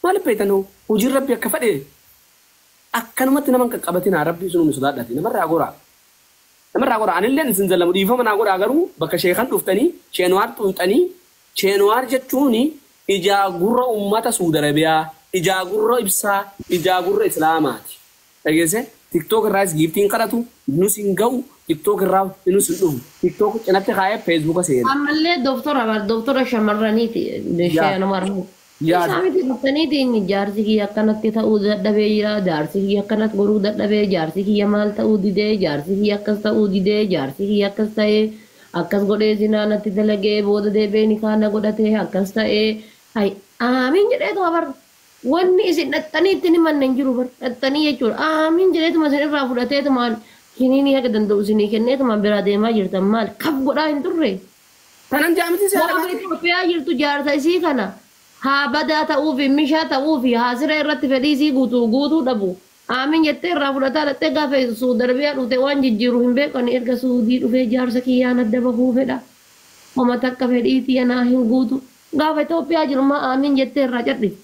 Maaliif beektan hojiin rabbi akka fedhe akkanumatti nama hin qaqqabatinaa rabbii sun sodaadhaati namarraa goraa. Namarraa goraa anillee isin zallamu dhiifama naa godhaa garuu bakka sheekan dhuftanii sheenwaar xuuxanii sheenwaar jechuun ijaa gurra uummata Suudi Arabiyaa ijaa gurra ibsaa ijaa gurra Islaamaati. Dhageesse TikTok irraas giiftiin kadhatu nus hin ga'u TikTok irraa nus hin dhufu TikTok cinatti kaayee Facebooka seena. Ammallee doktora bar doktora shamarraniiti sheenwaar. Isaanitti dhuftaniitiin jaarsi kiyya akkanatti ta'uu dadhabee jira jaarsi kiyya akkanatti godhuu dadhabee jaarsi kiyya maal ta'uu didee jaarsi kiyya akkas ta'uu didee jaarsi kiyya akkas ta'ee akkas godhee zinaa natti dalagee booda deebi'ee nikaana godhatee akkas ta'ee hay aamiin jedheetuma bar wanni isin dhaxxanii ittiin himanne hin jiru bar dhaxxanii jechuudha aamiin jedheetuma isin irraa fudhateetumaan kiniinii haga danda'u isinii kenneetumaan biraa deemaa jirtan maal kaf godhaa hin turre. Tanan jaamiti seera. Gaafa Itoophiyaa jirtu jaarsa isii kana haa badaa ta'uu fi mishaa ta'uu fi haa siree irratti fedhii isii guutuu guutuu dhabu. Aamiin jettee irraa fudhataa dhattee gaafa Suudi Arabiyaa dhufte waan jijjiiru hin beekani erga Suudii dhufee jaarsa kiyyaan adda bahuu fedha. Homa takka fedhii tiyya naa hin guutu. Gaafa Itoophiyaa jiru maa aamiin jettee irraa cadhifte.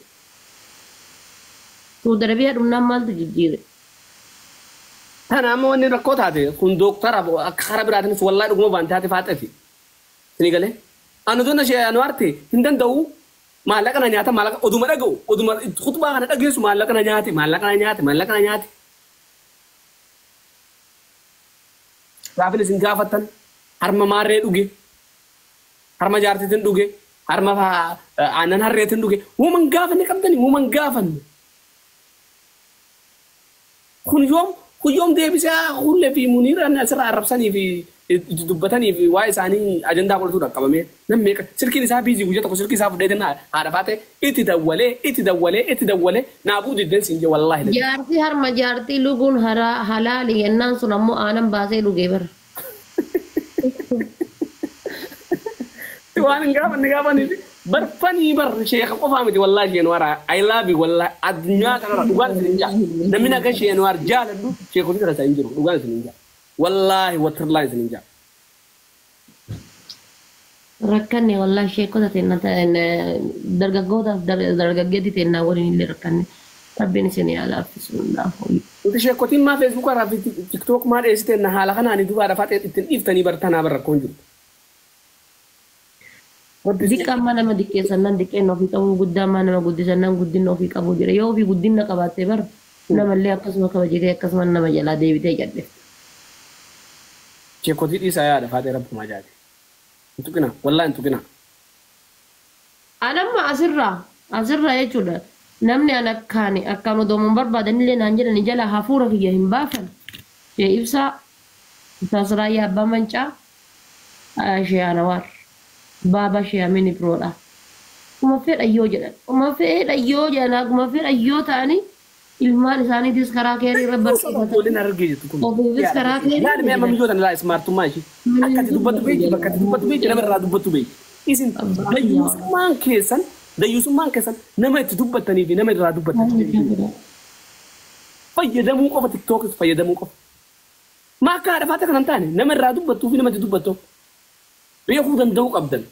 Suudi Arabiyaa dhufnaan maaltu jijjiire? Tana amma wanni rakkoo taate kun dooktara akka karaa biraatiinis wallaahi dhuguma waan taate faaxeeti. Isin galee? Anu donna ishee Anwaarte hin danda'u maallaqa na nyaata maallaqa oduma dhaga'u oduma khutbaa kana dhageessu maallaqa na nyaate maallaqa na nyaate maallaqa na nyaate. Gaafin isin gaafattan harma maarree dhuge harma jaartiitiin dhuge harma aannan harreetiin dhuge uuman gaafanne qabdani uuman gaafanne. Kun yoom deebisee hullee fi muniiraan asirraa arrabsanii fi dubbatanii fi waa isaanii ajandaa godhatu dhaqqabamee namni meeqa silkiin isaa biizii guyyaa tokko silkii isaa fudhatee haadha faate itti dawwalee itti dawwalee itti dawwalee naafuu diddeen siin jee wallaahi. Jaarsi harma jaartii luguun halaali yennaan sun ammoo aanan baasee dhugee bara. Waan hin gaafanne gaafanii barfanii bar sheeka qofaa miti wallaahi Sheenwaar I love you wallaahi addunyaa kanarra dhugaan isin hin jaa namni akka Sheenwaar jaaladhu sheekota kana hin jiru dhugaan isin hin jaa wallaahi watirlaa isin hin jaa. Rakkanne wallaahi sheekota teenna dargaggootaaf dargaggeetti teennaa waliin illee rakkanne rabbiin isin yaa laaffisu hundaaf. Nuti sheekotiin maa Feesbuuk irraa fi TikTok maa dheessiteenna haala kanaan dubaadha faxee ittiin dhiiftanii bartanaa barrakkoon jiru. Diqqaan maa nama diqqeessan nan diqqeenna ofii qabu guddaan maa nama guddisan nan guddinna ofii qabu jira yoo ofii guddinna qabaatte bar namallee akkasuma kabajitee akkasuma nama jalaa deebitee jadhe. Sheekotii dhiisaa yaada faatee rabbumaa jaate. Hin tuqina wallaahi hin tuqina. Anamma asirraa jechuudha namni an akkaan akkaan odoomuun barbaadanillee naan jedhani jala hafuura kiyya hin baafan. Shee Ibsaa Ustaas Raayyaa Abbaa Mancaa Shee Anawaar. Baaba shee Amin Ibroodha. Kuma fedha yoo jedhan kuma fedha yoo jedhan akkuma fedha yoo ta'anii ilmaan isaaniitis karaa keerii irra barsiifatan. Waliin argee jirtu kun. Ofiifis karaa keerii. Laali mee amma mijoota laa ismaartummaa ishee. Akka ati dubbattu beekti bakka ati dubbattu beekti nama irraa dubbattu beekti. Isin dayyuusummaan keessan nama itti dubbattanii fi nama irraa dubbattan. Fayyadamuu qofa TikTokis fayyadamuu qofa. Maa akka haadha faata kanan taane nama irraa dubbattuu fi nama itti dubbattu. Beekuu danda'uu qabdan.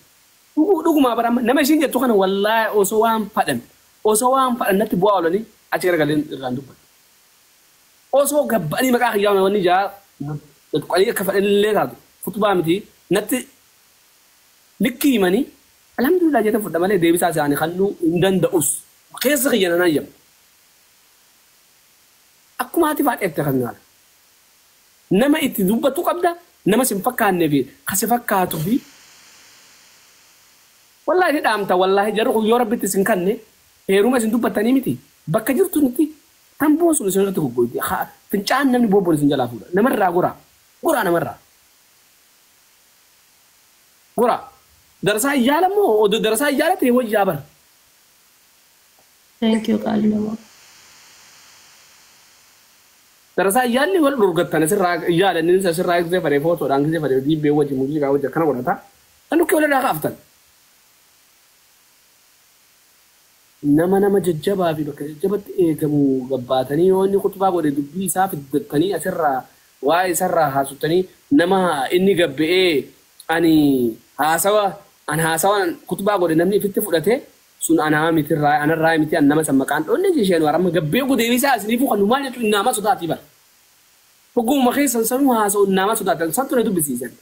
Dhugumaa bara nama ishiin jettu kana wallaahi osoo waan fadhan natti bu'aa oolanii achi garagalee irraan dubbatu. Osoo gabba'anii maqaa kiyyaa wanni jaa tuqanii akka fadhanillee taatu kutubaa miti natti likkii himanii alhamdulillah jettan fudha malee deebisaa isaanii kalluu hin danda'us keessa kiyya nan ayyamu. Akkuma ati faaxeette kan nyaata. Nama itti dubbattu qabda nama sin fakkaannee fi kasi fakkaatu fi wallaahi ni dhaamta wallaahi jarri kun yoo rabbitti isin kanne heeruma isin dubbattanii miti bakka jirtu nuti tamboon sun isin irratti goggoyti fincaan namni bobboon isin jalaa fuudha namarraa goraa goraa namarraa goraa darasaa iyyaala moo odoo darasaa iyyaala ta'e wayyaa bara. Thank you qaali namaa. Darasaa iyyaalli wal dhorgattan asirraa iyyaala inni asirraa gisee fadhee footoodhaan gisee fadhee diibbee wajji muuziqaa wajji akkana godhata. Kan dhukkee walirraa kaaftan. Nama jajjabaa fi bakka jajjabatti eegamu gabbaatanii yoo inni kutubaa godhe dubbii isaa fiddattanii asirraa waa'ee isarraa haasutanii nama inni gabba'ee ani haasawa kutubaa godhe namni ifitti fudhate Sun anaa miti irraa anarraa miti an nama san maqaan dhoonne isheen warama gabbee gudeebisaa isiniifuu kan maal jechuun nama sodaatii bara. Hogguma keessan sanuu haasa'u nama sodaatan san ture dubbisiisan.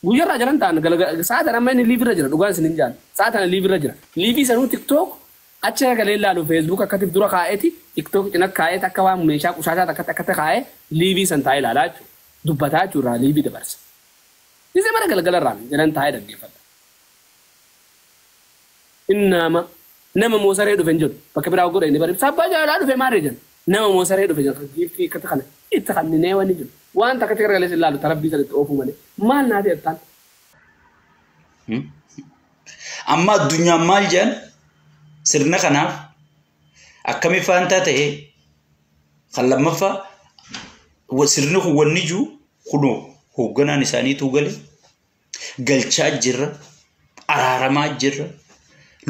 Guyyarraa jalan ta'an sa'aatan amma inni liivirra jira dhugaan isin hin jaan sa'aatan liivirra jira. Liivii sanuu TikTok achi galee ilaalu Facebook akkatiif dura kaa'eeti TikTok cina kaa'eeti akka waan meeshaa qushaashaa akkatti akkatti kaa'ee liivii san taa'ee ilaalaa jechuudha. Dubbataa jechuudha liivii dabarsa. Isee mara galgalarraan jalan taa'ee dhaggeeffata. Innama nama moosaree dhufe hin jedhu bakka biraa godha inni bari sabbaa jaalaa dhufe maarree jedhu nama moosaree dhufe jedhu giiftii akkatti kana itti kanninee wanni jedhu waan takka garagalee ilaalu tarabbii sana itti oofuu malee maal naa ta'e attaan. Amma addunyaan maal jedhan sirna kanaaf akkami faantaa ta'e kan lammaffaa sirni kun wanni jiru kunoo hoogganaan isaaniitu gale galchaa jirra araaramaa jirra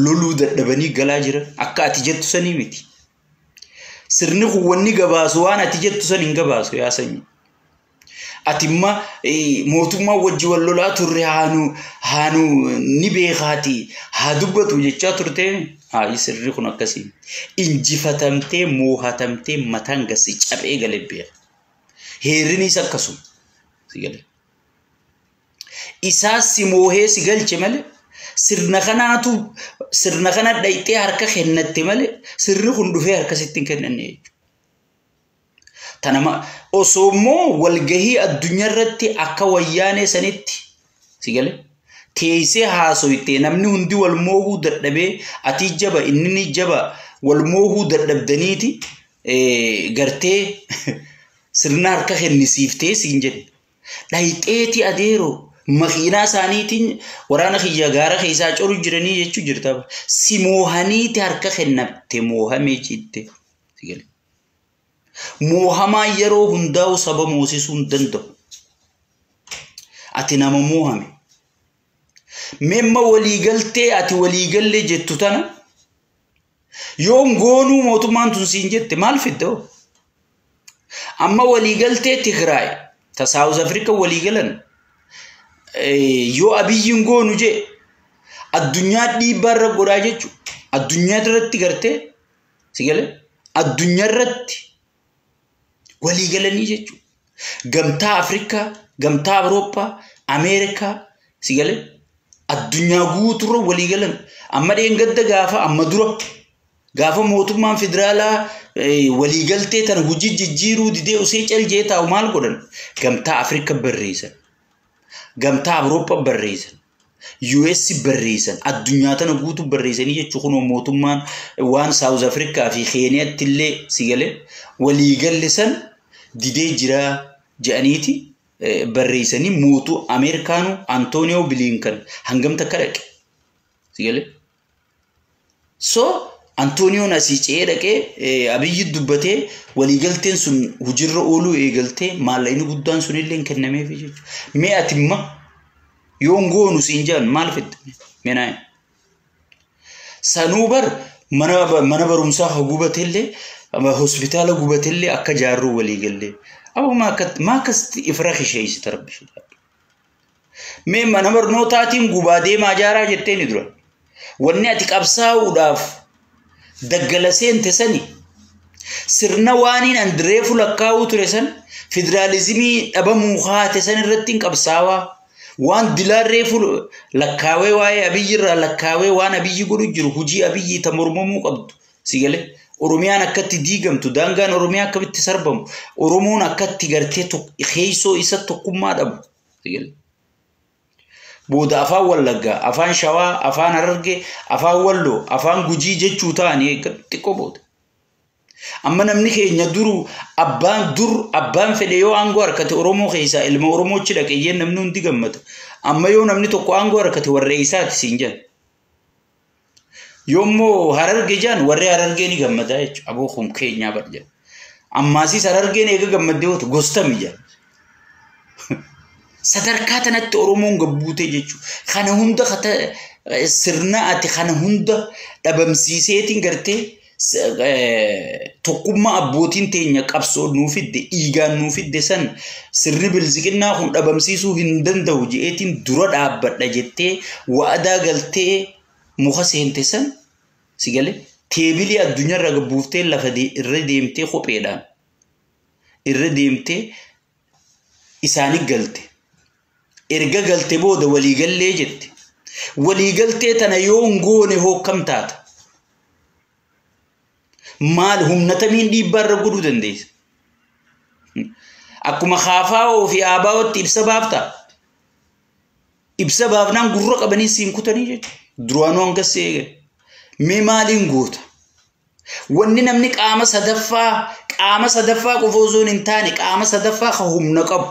loluu dadhabanii galaa jira akka ati jettu sanii miti. Sirni kun wanni gabaasu waan ati jettu san hin gabaasu yaa sanyii. Ati imma mootummaa wajji wal lolaa turre haanu ni beekaati haa dubbatu jechaa turte haa sirni kun akkasii. Injifatamtee moohatamtee mataan gasi cabee galee beeka. Heerrinis akkasuma. Isaas si moohee si galche malee sirna kanaatu sirna kana dhayxee harka kennatte malee sirni kun dhufee harka sitti hin kennanne jechuudha. Tanama osoo immoo walgahii addunyaa irratti akka wayyaanee sanitti si galee teessee haasoytee namni hundi wal moohuu dadhabee ati jaba inni ni jaba wal moohuu dadhabdaniiti gartee sirna harka kennisiiftee siin jedhe. Dhayxeeti adeeroo makiinaa isaaniitiin waraana kiyya gaara keessaa coru jiranii jechuu jirta. Si moohaniiti harka kennatte moohamee jette. Moohamaa yeroo hundaa'u saba moosisuu hin danda'u. Ati nama moohame. Meemma waliigaltee ati waliigallee jettu tana yoon goonuu mootummaan tun siin jette maal fidde hoo? Amma waliigaltee Tigraay ta Saawuz Afrika waliigalan yoo Abiyyiin goonu jee addunyaa dhiibbaa irra godhaa jechuudha. Addunyaa irratti gartee si galee addunyaa irratti waliigalanii jechuudha. Gamtaa Afrikaa, gamtaa Awurooppaa, Ameerikaa si galee addunyaa guutuurra waliigalan. Amma dheengadda gaafa amma dura gaafa mootummaan federaalaa waliigaltee tana hojii jijjiiruu didee osoo caljee taa'u maal godhan? Gamtaa Afrikaa barreessan. Gamtaa Awurooppaa barreessan. US barreessan. Addunyaa tana guutuu barreessanii jechuun kunoo mootummaan waan Saawuz Afrikaa fi Keeniyaatti illee si galee waliigalle san didee jira jedhaniiti barreessanii mootuu Ameerikaanuu Antooniyoo Bilinkan hangam takka dhaqe. Si galee? So Antooniyoon asii ce'ee dhaqee Abiyyi dubbatee waliigalteen sun hojiirra ooluu eegaltee maallaqni guddaan sunillee hin kennameef jechuudha. Mee ati imma yoon goonu siin jedhan maal fidde? Mee naa sanuu bar mana barumsaa haa gubateellee hospitaala gubateellee akka jaarruu waliigallee. Aboo maa akkasitti ifra kisheessita rabbi sodaadhu. Mee mana barnootaatiin gubaa deemaa jaaraa jetteeni dura. Wanni ati qabsaa'uudhaaf daggala seente sani sirna waaniin andireefu lakkaa'uu ture san federaalizimii dhabamuu haate san irratti hin qabsaawaa. Waan dilaarreefu lakkaawee waa'ee Abiyyi irraa lakkaawee waan Abiyyi godhu jiru hojii Abiyyi ta mormamuu qabdu si galee. Oromiyaan akkatti diigamtu daangaan Oromiyaa akkamitti sarbamu Oromoon akkatti gartee keessoo isa tokkummaa dhabu si galee. Booda afaan Wallaggaa, afaan Shawaa, afaan Harargee, afaan Walloo, afaan Gujii jechuu ta'anii xiqqoo booda. Amma namni keenya duru abbaan dur abbaan fedhe yoo aangoo harkate Oromoo keessaa ilma Oromoochi dhaqe iyyeen namni hundi gammada. Amma yoo namni tokko aangoo harkate warra isaati siin jedhan. Yoommoo Harargee jedhan warri Harargee ni gammada jechuudha. Aboo kun keenyaa bar jedha. Ammaasis Harargeen eega gammaddee hootu gostami jedha. Sadarkaa tanatti Oromoon gabbuutee jechuudha. Kana hunda sirna ati kana hunda dhabamsiiseetiin gartee tokkummaa abbootiin teenya qabsoo nuu fidde dhiigaan nuu fidde san sirni bilziqinnaa kun dhabamsiisuu hin danda'u je'eetiin dura dhaabbadha jettee waadaa galtee muka seente san Si galee teebilii addunyaarra gabbuuftee lafa irra deemtee kopheedhaan irra deemtee isaanii galte. Erga galte booda waliigallee jette. Waliigaltee tana yoo hin goone hoo akkam taata? Maal humna tamiin dhiibbaa irra godhuu dandeessa? Akkuma KFO fi ABOtti ibsa baaftaa? Ibsa baafnaan gurra qabanii siin kutanii jechuudha. Duraanuu hanga si eegan. Mee maaliin goota? Wanni namni qaama sadaffaa qofa osoo hin taane, qaama sadaffaa ka humna qabu.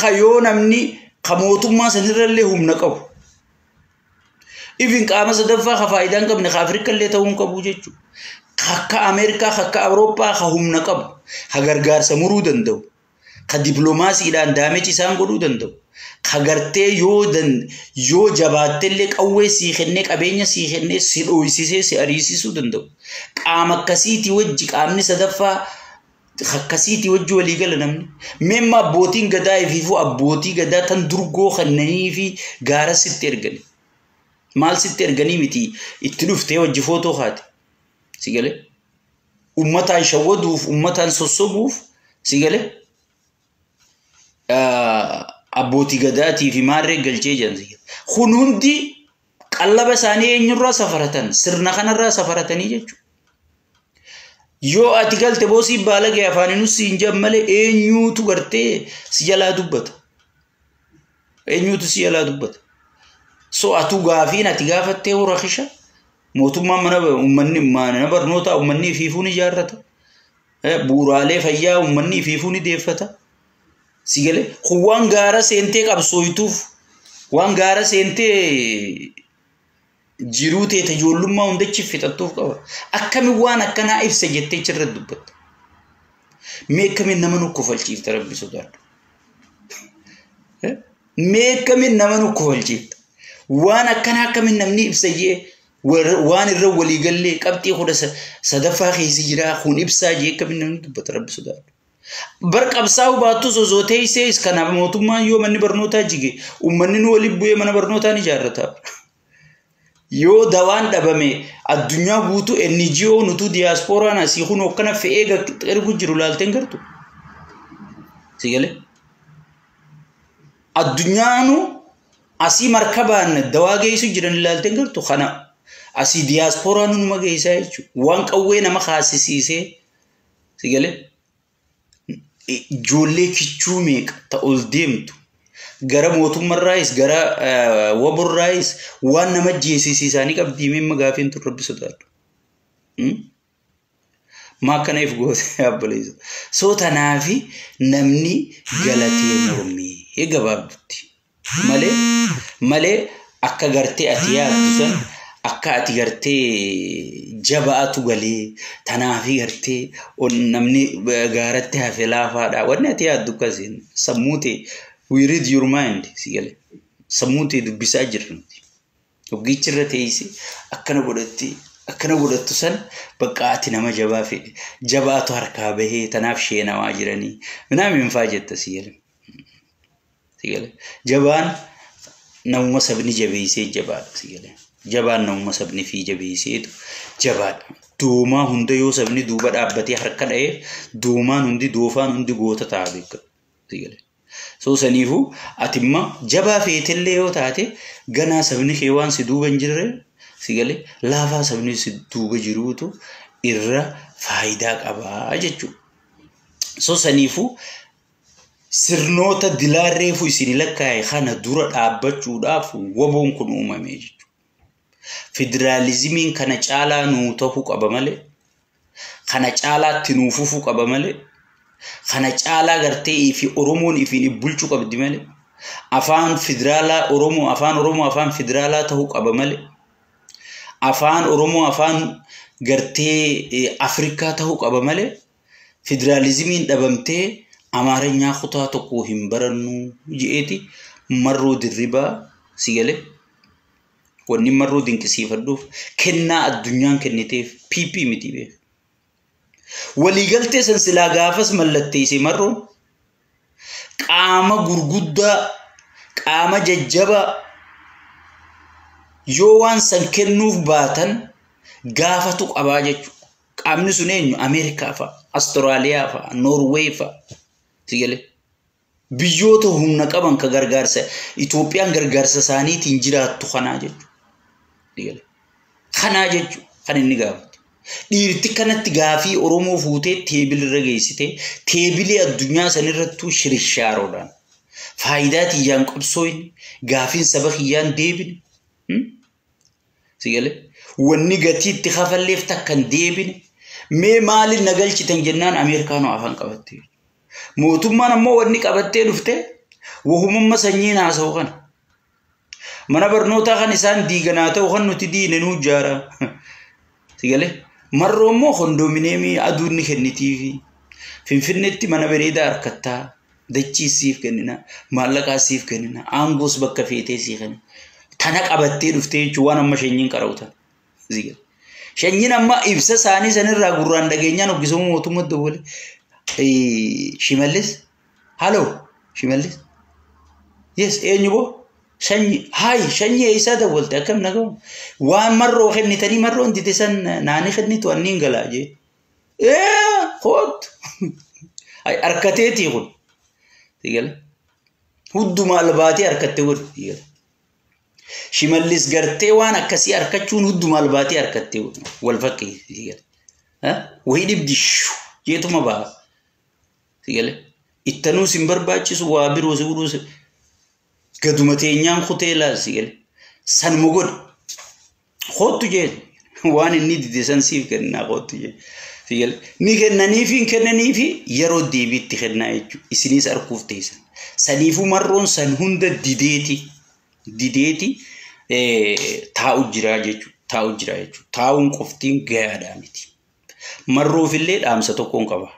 Ka yoo namni ka mootummaa sanirrallee humna qabu. Ifin qaama sadaffaa ka faayidaa hin qabne ka Afrikallee ta'uu hin qabu jechuudha. Akka Ameerikaa, akka Awurooppaa ka humna qabu, ka gargaarsa muruu danda'u, ka dippiloomaasiidhaan daamechi isaan godhuu danda'u, ka gartee yoo jabaattellee qawwee sii kennee, qabeenya sii kennee, si dhooysisee si ariisisuu danda'u. Qaama akkasiitii wajji, qaamni sadaffaa akkasiitii wajji walii gala namni. Meemma abbootiin gadaa ifiifuu abbootii gadaa tan durgoo kennanii fi gaara sitti ergani. Maal sitti erganii miti, itti dhuftee wajji footoo kaate. Si galee? Uummataan shawwaduuf, uummataan sossobuuf, si galee? Abbootii gadaatii fi maarree galchee jiran. Kun hundi qallaba isaanii eenyurraa safaratan? Sirna kanarraa safaratanii jechuudha. Yoo ati galte boosii baala ga'e afaan si hin jedhan malee, eenyuutu gartee si jalaa dubbata? Eenyuutu si jalaa dubbata? So atu gaafiin ati gaafattee horakisha mootummaan mana uummanni mana barnootaa uummanni ifiifuu ni ijaarrata. Bu'uuraalee fayyaa uummanni ifiifuu ni deeffata. Si galee, kun waan gaara seentee qabsooytuuf, waan gaara seentee jiruu teete ijoollummaa hundachi fixattuuf qaba. Akkamiin waan akkanaa ibsa jettee achirra dubbatta? Mee akkamiin nama nu kofalchiifta, rabbi sodaadhu? Mee akkamiin nama nu kofalchiifta? Waan akkanaa akkamiin namni ibsa jee, waan irra waliigallee qabxii 13ffaa keessa jira kun ibsaa jee, akkamiin namni dubbata, rabbi sodaadhu? Bar qabsaa'uu baattus osoo teessee, kanaaf mootummaan yoo manni barnootaa jige uummanni nu waliin bu'ee mana barnootaa ni ijaarrata. Yoo dawaan dhabame, addunyaa guutuu NGO nutu diyaaspooraan asii kun akkana fe'ee ergu jiru laalteen gartu. Si galee? Addunyaanu asii markabaan dawaa geessu jiran ilaalteen gartu, kana asii diyaaspooraan numa geessaa jechuudha. Waan qawwee nama kaasisiisee, si galee? Ijoollee kichuu meeqa ta ol deemtu gara mootummaarraayis gara waburraayis waan nama jeesisiisaanii qabdii mimma gaafiin tun, rabbi sodaadhu. Maa akkana if goote, abboleessa? So tanaafi namni galatee mormee gabaabdutti malee akka gartee ati yaaddu san, akka ati gartee jabaatu galee tanaafi gartee namni gaaratti hafe laafaadha. Wanni ati yaaddu akkasiin sammuu ta'e, we read your mind, si galee, sammuu ta'e dubbisaa jirra nuti. Ogichi irra teessee akkana godhatti akkana godhattu san, bakka ati nama jabaa fedhe jabaatu harkaa bahee tanaaf sheenawaa jiranii minaamin faa jetta, si galee. Si galee, jabaan namuma sabni jabeessee jabaadha, si galee. Jabaan namuma sabni fi jabeesseetu jabaadha. Doomaa hunda yoo sabni duuba dhaabbatee harka dha'ee, doomaan hundi, doofaan hundi goota ta'a beekama. Si galee. So saniifuu ati imma jabaa feetellee yoo taate, ganaa sabni kee waan si duuba hin jirre, si galee, laafaa sabni si duuba jiruutu irra faayidaa qabaa jechuudha. So saniifuu sirnoota dilaarreefu isin lakkaa'e kana dura dhaabbachuudhaaf waboon kun uumame jechuudha. Federaalizimiin kana caalaa nuu ta'uu qaba malee, kana caalaatti nuu fufuu qaba malee, kana caalaa gartee fi Oromoon ifiin bulchuu qabdi malee, afaan federaalaa Oromoo, afaan Oromoo afaan federaalaa ta'uu qaba malee, afaan Oromoo afaan gartee Afrikaa ta'uu qaba malee, federaalizimiin dhabamtee Amaarinyaa kutaa tokko hin barannu je'eeti Marroo Dirribaa, si galee. Wanni Marroo dinqisiifadhuuf kennaa addunyaan kenniteef PP miti beeka. Waliigaltee san silaa gaafas mallatteesse Marroon, qaama gurguddaa, qaama jajjabaa Yoo waan san kennuuf baatan gaafatu qabaa jechuudha. Qaamni sun eenyu? Ameerikaa fa'a, Awustiraaliyaa fa'a, Noorweey fa'a. Sigalee. Biyyoota humna qaban ka gargaarsa Itoophiyaan gargaarsa isaaniitiin jiraattu kanaa jechuudha. Kanaa jechuudha kan inni gaafatu. Dhiirti kanatti gaafii Oromoo fuutee teebilirra geessitee teebilii addunyaa sanirrattuu shirishaaroodhaan faayidaa tiyyaan qabsooyne gaafiin saba kiyyaan deebine. Sigalee wanni gatii itti kafalleef takka hin deebine mee maaliin na galchitan jennaan Ameerikaanoo afaan qabatte. Mootummaan ammoo wanni qabattee dhufte wahumamma sanyiin haasa'u kana. Mana barnootaa kan isaan diiganaa ta'u kan nuti diine nuu ijaara. Sigalee marroo immoo kondomineemii aduun ni kennitiifi. Finfinneetti mana bareedaa harkattaa dachii siif kennina maallaqaa siif kennina aangoos bakka feetee sii kenna. Tana qabattee dhuftee jechuun waan amma shanyiin qara'u tana. Sigalee shanyiin amma ibsa isaanii sanirraa gurraan dhageenyaan hoggisoo mootummaa dawwale. Shimallis haloo Shimallis yes eenyu boo shanyi hayi shanyi eessaa dawwalte akkam nagamu waan marroo kennitanii marroon dide san naani kennitu anniin galaa jee ee kootu harkateetii kun sigale hudduma albaatee harkattee godhi sigale Shimallis gartee waan akkasii harkachuun hudduma albaatee harkattee wal fakkii sigale wahii dhibdi jeetuma ba'a. Sigale ittanuu sin barbaachisu waa biroo si godhuu gaduma teenyaan kutee laal sigale sanuma godhe kootu jee waan inni dide san siif kennaa kootu jee sigale ni kennaniifi hin kennaniifi yeroo deebiitti kennaa jechuudha isinis arguuf teessan saniifuu marroon san hunda dideeti dideeti taa'u jiraa jechuudha taa'u jiraa jechuudha taa'uun qoftiin gayaadhaa miti marroofillee dhaamsa tokkoon qaba.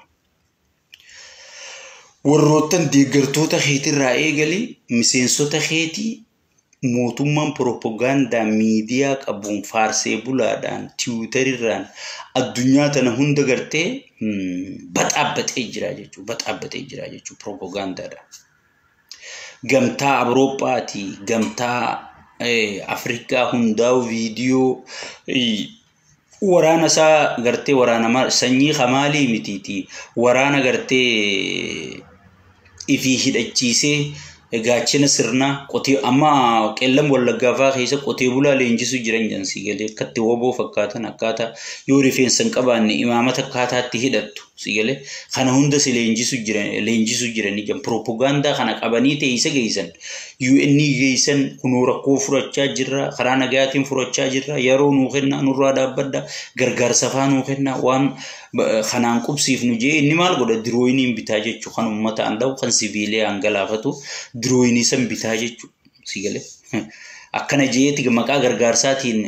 Warroottan deeggartoota keetirraa eegalii miseensota keetii mootummaan piroopagaandaa miidiyaa qabuun faarsee bulaadhaan tiwutarirraan addunyaa tana hunda gartee baxaabbatee jira jechuudha. Baxaabbatee jira jechuudha piroopagaandaadhaan. Gamtaa Awurooppaatii gamtaa Afrikaa hundaa'u viidiyoo waraana isaa gartee waraana sanyii kamaalii mitiiti waraana gartee ifii hidhachiisee gaachana sirnaa qotee amma qellam wallaggaa fa'aa keessa qotee bulaa leenjisu jiran jansi galee akkatti woboo fakkaatan akkaataa yoo rifeensa hin qabaanne imaamata akkaataatti hidhattu si galee kana hunda si leenjisu jiranii jiran piroopagaandaa kana qabanii teessa geessan UN geessan kunoo rakkoo furachaa jirra karaa nagaatiin furachaa jirra yeroo nuu kennaa nurraa dhaabbadha gargaarsa fa'aa nuu kennaa waan kanaan qubsiifnu jee inni maal godha dirooyiniin bitaa jechuu kan uummata an dha'u kan siviilee an galaafatu dirooyinii san bitaa jechuu si galee akkana jeeti maqaa gargaarsaatiin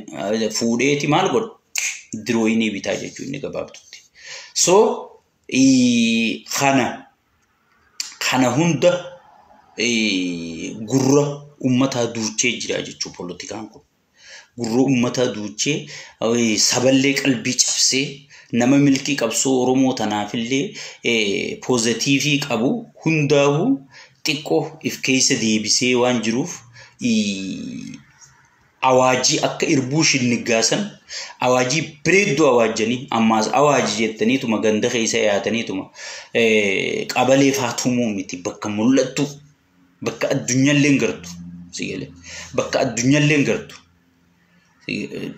fuudheeti maal godha dirooyinii bitaa jechuu inni gabaabtutti. So kana hunda gurra uummataa duuchee jira jechuu poolitikaan kun. Gurra uummataa duuchee saballee qalbii cabsee nama milkii qabsoo Oromoo tanaafillee poozitiivii qabu hundaa'uu xiqqoo if keessa deebisee waan jiruuf awaajii akka irbuu shinnigaasan awaajii bareedduu awaajanii ammaas awaajii jettaniituma ganda keessa yaataniituma qabalee faatumuu miti bakka mul'attu bakka addunyaallee gartu sigalee bakka addunyaallee gartu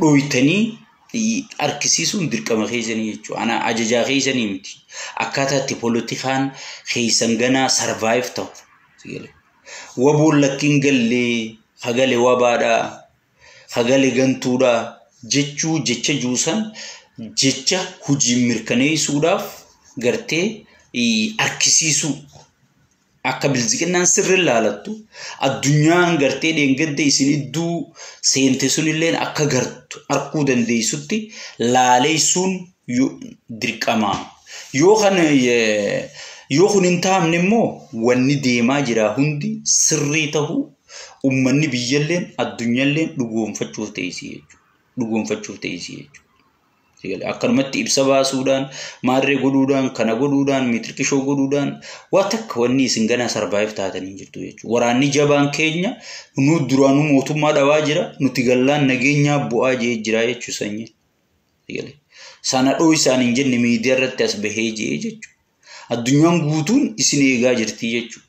dhooytanii harkisiisuun dirqama keessanii jechuudha. Ana ajajaa keessanii miti. Akkaataa itti poolitikaan keessan ganaa sarvaayiv ta'u. Waboon lakkiin gallee hagale wabaadhaa hagale gantuudhaa jechuu jecha juusan jecha hojii mirkaneessuudhaaf gartee harkisiisuu akka bilziqinnaan sirri laalattu addunyaan gartee dheengadde isin idduu seente sunilleen akka gartu arkuu dandeessutti laaleessuun dirqama. Yoo kun hin taamne immoo wanni deemaa jira hundi sirrii ta'uu uummanni biyyalleen addunyaalleen dhugoonfachuuf ta'isii jechuudha. Dhugoonfachuuf ta'isii jechuudha. Akkanumatti ibsa baasuudhaan, maarree godhuudhaan, kana godhuudhaan, miitirqishoo godhuudhaan waa takka wanni isin ganaa survive taatanii jirtu jechuudha. Waraanni jabaan keenya nu duraanuu mootummaa dhabaa jira, nuti gallaan nageenyaa bu'aa jee jira jechuudha sanyii. Sana dhoo isaan hin jenne miidiyaa irratti as bahee jee jechuudha. Addunyaan guutuun isin eegaa jirti jechuudha.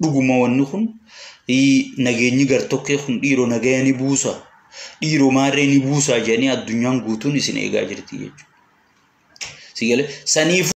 Dhuguma wanni kun nageenyi gartokkee kun dhiiroo nagaya ni buusa. Dhiiroo maarree ni buusaa jedhanii addunyaan guutuun isin eegaa jirti jechuudha. Sigalee saniif.